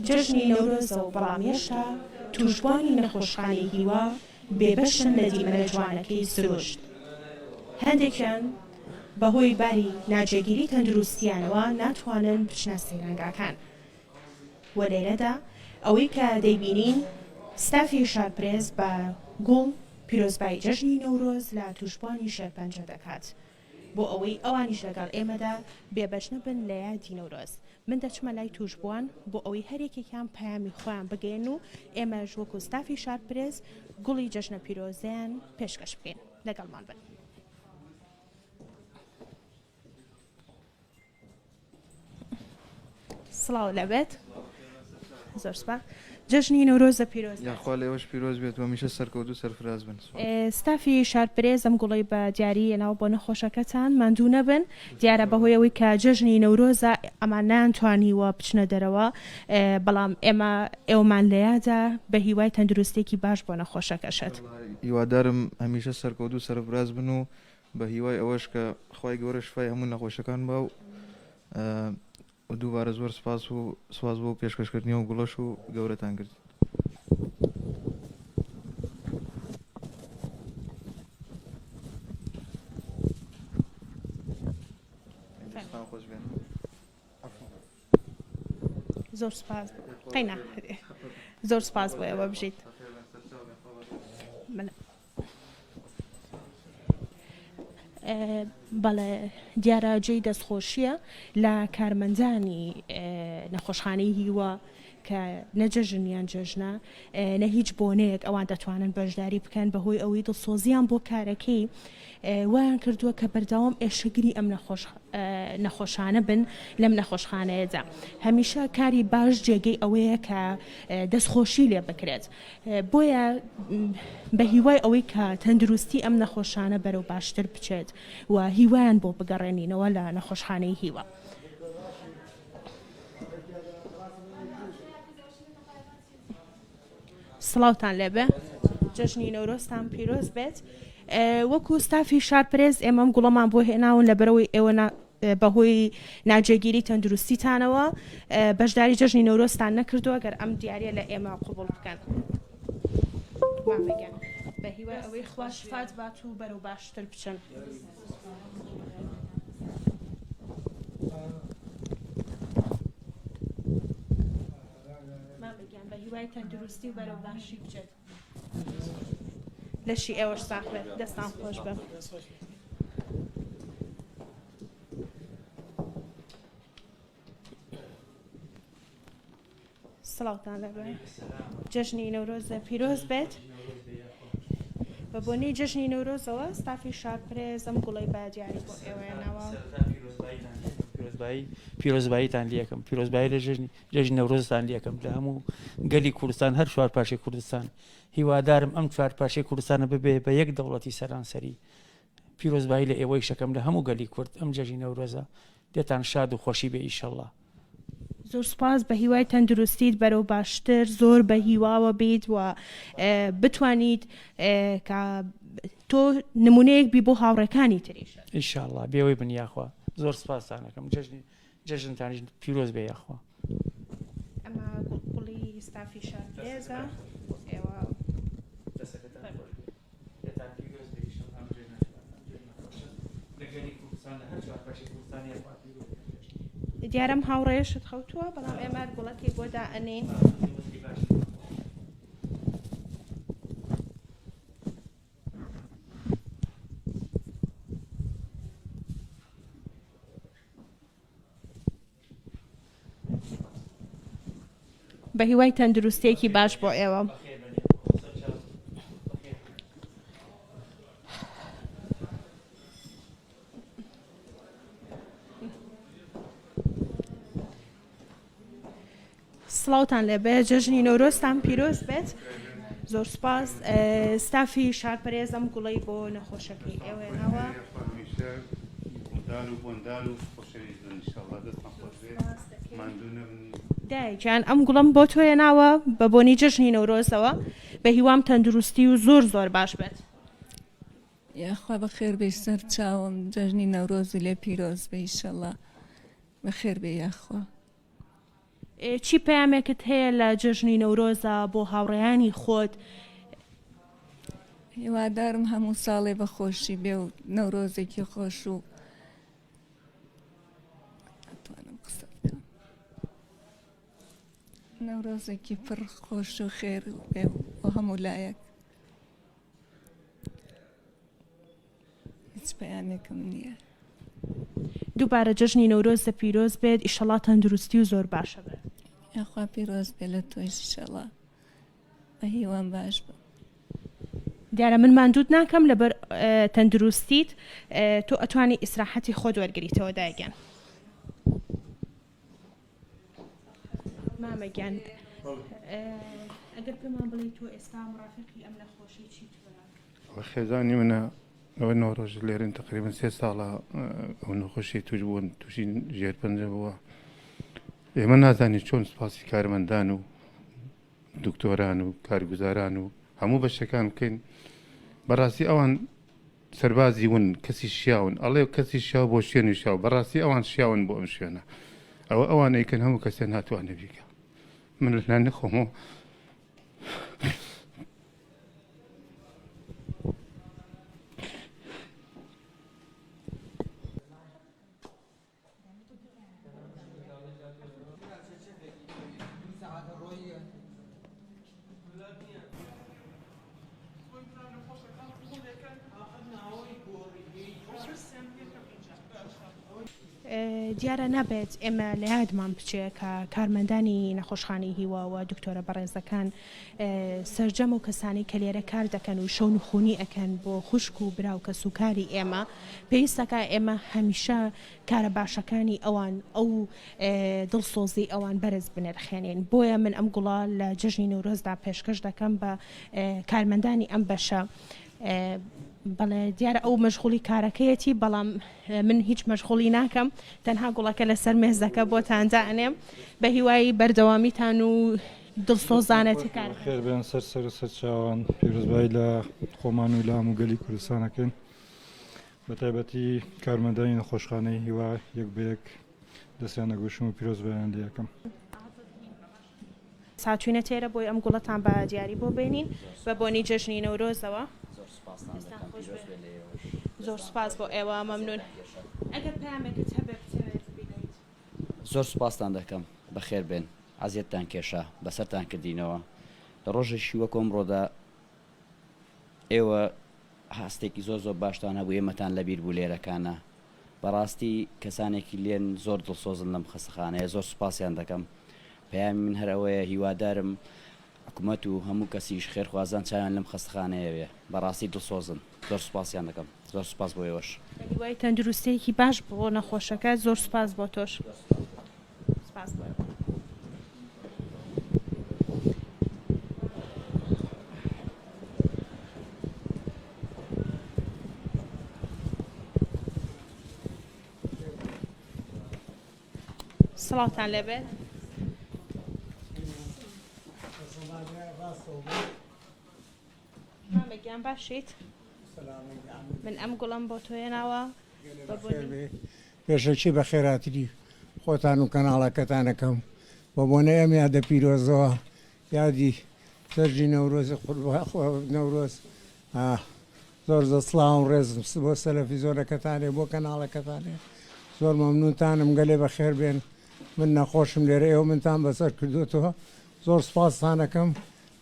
جەژنی نەورۆزە و بەڵام هێشتا تووشبووانی نەخۆشخانەی هیوا بێبەشن لە دیمەنە جوانەکەی سروشت. هەندێکیان بەهۆی باری ناجێگیری تەندروستییانەوە ناتوانن بچنە سەیرانگاکان و لێرەدا ئەوەی کە دەیبینین ستافی شارپرێس بە گوڵ پیرۆزبایی جەژنی نەورۆز لە تووشبووانی شێرپەنجە دەکات. بۆ ئەوەی ئەوانیش لەگەڵ ئێمەدا بێبەش نەبن لە یادی نەورۆز. من دەچمە لای تووشبووان بۆ ئەوەی هەر یەکێکیان پەیامی خۆیان بگەیەنن و ئێمەش وەکو ستافی شارپرێس گوڵی جەژنە پیرۆزەیان پێشکەش بکەین. لەگەڵمان بن. سڵاو لەبێت زۆر سپاس جەژنی نەورۆزە پیرۆز یاخوا لێوەش پیرۆز بێت و هەمیشە سەرکەوتوو سەرفراز بن. ستافی شارپرێز ئەم گوڵەی بە دیاری هێناوە بۆ نەخۆشەکەتان ماندوو نەبن دیارە بەهۆی ئەوەی کە جەژنی نەورۆزە ئەمان نەیانتوانیوە بچنە دەرەوە بەڵام ئێمە ئێوەمان لە یادە بە هیوای تەندروستێکی باش بۆ نەخۆشەکەشت. هیوادارم هەمیشە سەرکەوتوو سەرفراز بن و بە هیوای ئەوەش کە خوای گەورە شفای هەموو نەخۆشەکان با و دووبارە زۆر سپاس و سپاس بۆ پێشکەشکردنی ئەو گوڵەش و گەورەتان کرد. دەستان خۆش بێت. زۆر سپاس قەینا زۆر سپاس بۆ ئێوە بژیت. بەڵێ دیارە جێی دەستخۆشییە لە کارمەندانی نەخۆشخانەی هیوا کە نە جەژن یان جەژنە نە هیچ بۆنەیەک ئەوان دەتوانن بەشداری بکەن بەهۆی ئەوەی دڵسۆزیان بۆ کارەکەی وایان کردووە کە بەردەوام ئێشکگری ئەم نەخۆش نەخۆشانە بن لەم نەخۆشخانەیەدا هەمیشە کاری باش جێگەی ئەوەیە کە دەستخۆشی لێ بکرێت بۆیە بە هیوای ئەوەی کە تەندروستی ئەم نەخۆشانە بەرەو باشتر بچێت و هیوایان بۆ بگەڕێنینەوە لە نەخۆشخانەی هیوا. سڵاوتان لێبێ جەژنی نەورۆزتان پیرۆز بێت وەکو ستافی شار پرێس ئێمەم گوڵەمان بۆ هێناون لەبەرەوەی ئێوە بەهۆی ناجێگیری تەندروستیتانەوە بەشداری جەژنی نەورۆزتان نەکردووە گەر ئەم دیاریە لە ئێمە قبوڵ بکەن مامە گیان بە هیوای ئەوەی خوا شفات بات و بەرەو باشتر بچن. مامە گیان بە هیوای تەندروستی و بەرەو باشی بچێت. لەشی ئێوەش ساخ بێت دەستان خۆش بێ. سڵاوتان لەبێ جەژنی نەورۆزە پیرۆز بێت بە بۆنەی جەژنی نەورۆزەوە ستافی شارپرێز ئەم گوڵەی بە دیاری بۆ ئێوەیانەوە پیرۆزبایی پیرۆزباییتان لەکەم پیرۆزبایی لە ژێژنی جەژنی نەورۆزتان لەکەم لە هەموو گەلی کوردستان هەر چوار پارچەی کوردستان هیوادارم ئەم چوار پارچەی کوردستانە ببێ بە یەک دەوڵەتی سەرانسەری پیرۆزبایی لە ئێوەی شەکەم لە هەموو گەلی کورد ئەم جەژنی نەورۆزە لێتان شاد و خۆشی بێ ئیشەڵڵا. زۆر سوپاس بەهیوای تەندروستیت بەرەو باشتر زۆر بە هیواوە بیت و بتوانیت کە تۆ نمونەیەک بی بۆ هاوڕێکانی تریش. ئیشاڵڵا بێوەی بن یاخوا زۆر سوپاستانەکەم جەژنی جەژنتانیش پیرۆز بێ یاخوا. ئەمە گوڵی ستافی شارپرێزە ئێوە دەسەکەتان خۆش بێ لێتان پیرۆز بێ ئیشەڵا ئەم جەژنە ئەم جەژنە خۆشە لە گەلی کوردستان لە هەر چوار پارچەی کوردستان یاخوا پیرۆز بێ ئەم جەژنە. دیارەم هاوڕێیەشت خەوتووە بەڵام ئێمە گوڵەکەی بۆ دائەنێین. بە هیوای تەندروستیەکی باش بۆ ئێوە. سڵاوتان لێبێ جەژنی نەورۆزتان پیرۆز بێت زۆر سوپاس ستافی شارپەرێز ئەم گوڵەی بۆ نەخۆشەکەی ئێوە ناوە. گوڵدار و بۆندار و خۆشەویست بن ئینشاڵڵا دەستتان خۆش بێ ماندوو نەبن. دایە گیان ئەم گوڵەم بۆ تۆ هێناوە بە بۆنەی جەژنی نەورۆزەوە بە هیوام تەندروستی و زۆر زۆر باش بێت. یاخوا بەخێر بێی سەر چاوم جەژنی نەورۆزی لێ پیرۆز بێ ئیشەڵا بەخێر بێی یاخوا. چی پەیامێکت هەیە لە جەژنی نەورۆزا بۆ هاوڕێیانی خۆت؟ هیوادارم هەموو ساڵێ بە خۆشی بێ و نەورۆزێکی خۆش و ناتوانم قسە بکەم نەورۆزێکی پڕ خۆش و خێر بێ و هەموو لایەک. هیچ پەیامێکم نییە. دووبارە جەژنی نەورۆزتە پیرۆز بێت ئیشەڵا تەندروستی و زۆر باشە بێت. یاخوا پیرۆز بێ لە تۆیش ئیشەڵا بە هیوام باش بم. دیارە من ماندووت ناکەم لەبەر تەندروستیت تۆ ئەتوانی ئیسراحەتی خۆت وەرگریتەوە دایە گیان. مامە گیان ئەگەر پێمان بڵێی تۆ ئێستا مڕافیقی ئەم نەخۆشەی چی تۆیە؟ خێزانی منە ئەوە نۆ ڕۆژ لێرن تقریبا سێ ساڵە ئەو نەخۆشی توش بوون تووشی ژێرپەنجە بووە ئێمە نازانین چۆن سوپاسی کارمەندان و دکتۆران و کارگوزاران و هەموو بەشەکان بکەین بەڕاستی ئەوان سەربازی ون کەسی شیاون ئەڵێ کەسی شیاو بۆ شوێنی شیاو بەڕاستی ئەوان شیاون بۆ ئەم شوێنە ئەوە ئەوان ئەیکەن هەموو کەسێ ناتوانێ بیکا من لە نەخۆمەوە دیارە نابێت ئێمە لە یادمان بچێ کە کارمەندانی نەخۆشخانەی هیوا و دکتۆرە بەڕێزەکان سەرجەم ئەو کەسانەی کە لێرە کار دەکەن و شەونخونی ئەکەن بۆ خوشک و برا و کەسوکاری ئێمە پێویستەکا ئێمە هەمیشە کارە باشەکانی ئەوان ئەو دڵسۆزی ئەوان بەرز بنرخێنین بۆیە من ئەم گوڵە لە جەژنی نەورۆزدا پێشکەش دەکەم بە کارمەندانی ئەم بەشە بەڵێ دیارە ئەو مەشغوڵی کارەکەیەتی بەڵام من هیچ مەشغوڵی ناکەم تەنها گوڵەکە لەسەر مێزەکە بۆتان دائەنێم بە هیوای بەردەوامیتان و دڵسۆزانەتی کار. خێر بێن سەر سەر و سەر چاوان پیرۆزبایی لە خۆمان و لە هەموو گەلی کوردستان ئەکەین بە تایبەتی کارمەندانی نەخۆشخانەی هیوا یەک بە یەک دەستیان ئەگوشم و پیرۆزبایان لێ ئەکەم. ساچوینە تێرە بۆی ئەم گوڵەتان بە دیاری بۆ بێنین بە بۆنی جەژنی نەورۆزەوە. زۆر سوپاستان دەکەم پیرۆز بێ لە ئێوەش. زۆر سوپاس بۆ ئێوە مەمنون. ئەگەر پەیامێکت هەبێ بتەوێت بیڵێیت. زۆر سوپاستان دەکەم بەخێر بێن عەزیەتتان کێشا بەسەرتان کردینەوە لە ڕۆژێکی وەک ئەمڕۆدا ئێوە هەستێکی زۆر زۆر باشتان هەبوو ئێمەتان لەبیر بوو لێرەکانە بەڕاستی کەسانێکی لێن زۆر دڵسۆزن لەم خەستەخانەیە زۆر سوپاسیان دەکەم پەیامی من هەر ئەوەیە هیوادارم حکومەت و هەموو کەسیش خێرخوازان چاویان لەم خەستەخانەیە بێ بەڕاستی دڵسۆزن زۆر سوپاسیان دەکەم زۆر سوپاس بۆ ئێوەش. بە هیوای تەندروستیەکی باش بۆ نەخۆشەکە زۆر سوپاس بۆ تۆش. سوپاس بۆ ئێوە. سڵاوتان لێبێت. مامە گیان باشیت؟ من ئەم گوڵەم بۆ تۆ هێناوە بە بۆنی. پێشەکی بەخێراتری خۆتان و کەناڵەکەتان ئەکەم بە بۆنەی ئەم یادە پیرۆزەوە یادی جەژنی نەورۆزی نەورۆز زۆر زۆر سڵاوم ڕێزم بۆ سەلەفیزۆنەکەتانێ بۆ کەناڵەکەتانێ زۆر مەمنونتانم گەلێ بەخێر بێن من نەخۆشم لێرە ئێوە منتان بەسەر کردوتەوە زۆر سپاستانەکەم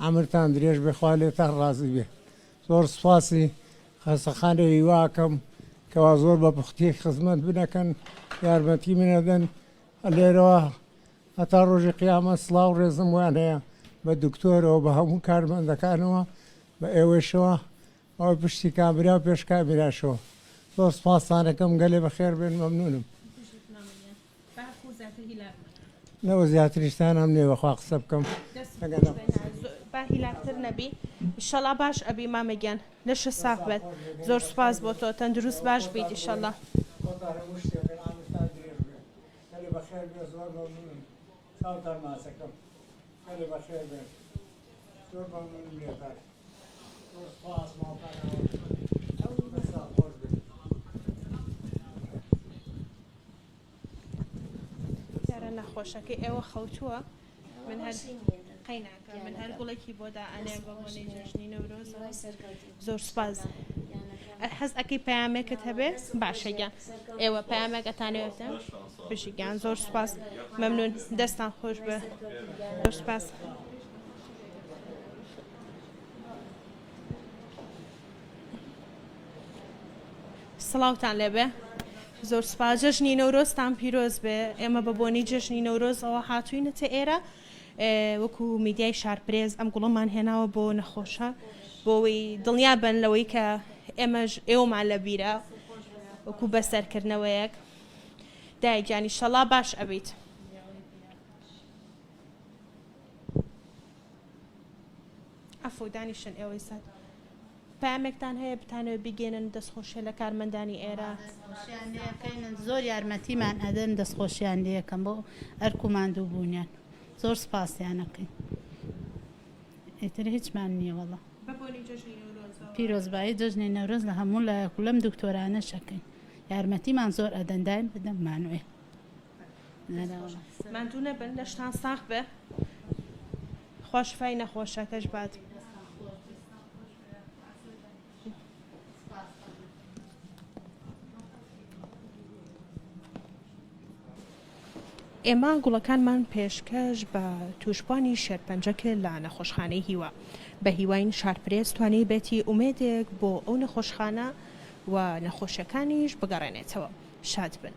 عەمرتان درێژ بێ خوا لێتان ڕازی بێ زۆر سپاسی خەستەخانەی هیوا ئەکەم کەوا زۆر بە پوختی خزمەت بنەکەن یارمەتی من ئەدەن لێرەوە هەتا ڕۆژی قیامەت سڵاو ڕێزم بۆیان هەیە بە دکتۆرەوە بە هەموو کارمەندەکانەوە بە ئێوەشەوە ئەوەی پشتی کامرا و پێش کامیراشەوە زۆر سپاستان ئەکەم گەلێ بەخێر بێن مەمنونم. لەوە زیاتریش تانام نیە بەخوا قسە بکەم. با هیلاکتر نەبی ئیشەڵا باش ئەبی مامە گیان لەشت ساغ بێت زۆر سوپاس بۆ تۆ تەندروست باش بیت ئیشەڵا. خۆتان هەموو شتێکن عەمرتان درێژ بێ گەلێ بەخێر بێ زۆر مەمنونم چاوتان ماچەکەم گەلێ بەخێر بێن زۆر مەمنونم لێتان. نەخۆشەکەی ئێوە خەوتووە من هەر قەیناکە من هەر گوڵێکی بۆ دائەنێم بە بۆنەی جەژنی نەورۆزەوە زۆر سوپاس حەز ئەکەی پەیامێکت هەبێ باشە گیان ئێوە پەیامێک ئەتانەوێت بدەن بژی گیان زۆر سوپاس مەمنون دەستان خۆش بێ زۆر سوپاس. سڵاوتان لێبێ زۆر سوپاس جەژنی نەورۆزتان پیرۆز بێ ئێمە بە بۆنەی جەژنی نەورۆزەوە هاتوینەتە ئێرە وەکو میدیای شارپرێز ئەم گوڵەمان هێناوە بۆ نەخۆشە بۆەوەی دڵنیا بن لەوەی کە ئێمەش ئێوەمان لە بیرە وەکو بەسەرکردنەوەیەک دایگیانی شەڵا باش ئەبیت. عەفو دانیشن ئێوەی سات پەیامێکتان هەیە بتانەوێت بیگەێنن دەستخۆشیە لە کارمەندانی ئێرە. دەستخۆشیان لێ ئەکەین زۆر یارمەتیمان ئەدەن دەستخۆشیان لێ ئەکەم بۆ ئەرک و ماندوو بوونیان زۆر سپاسیان ئەکەین ئیتر هیچمان نییە وەڵا. بە بۆنەی جەژنی نەورۆزەوە. پیرۆزبایی جەژنی نەورۆز لە هەموو لایەک و لەم دکتۆرانەش ئەکەین یارمەتیمان زۆر ئەدەن دایم بە دەممانوێ. ماندوو نەبن لەشتان ساغ بێ خوا شفای نەخۆشەکەش بات. ئێمە گوڵەکانمان پێشکەش بە تووشبوانی شێرپەنجە کرد لە نەخۆشخانەی هیوا. بە هیواین شارپرێس توانیبێتی ئومێدێک بۆ ئەو نەخۆشخانە و نەخۆشەکانیش بگەڕێنێتەوە. شاد بن.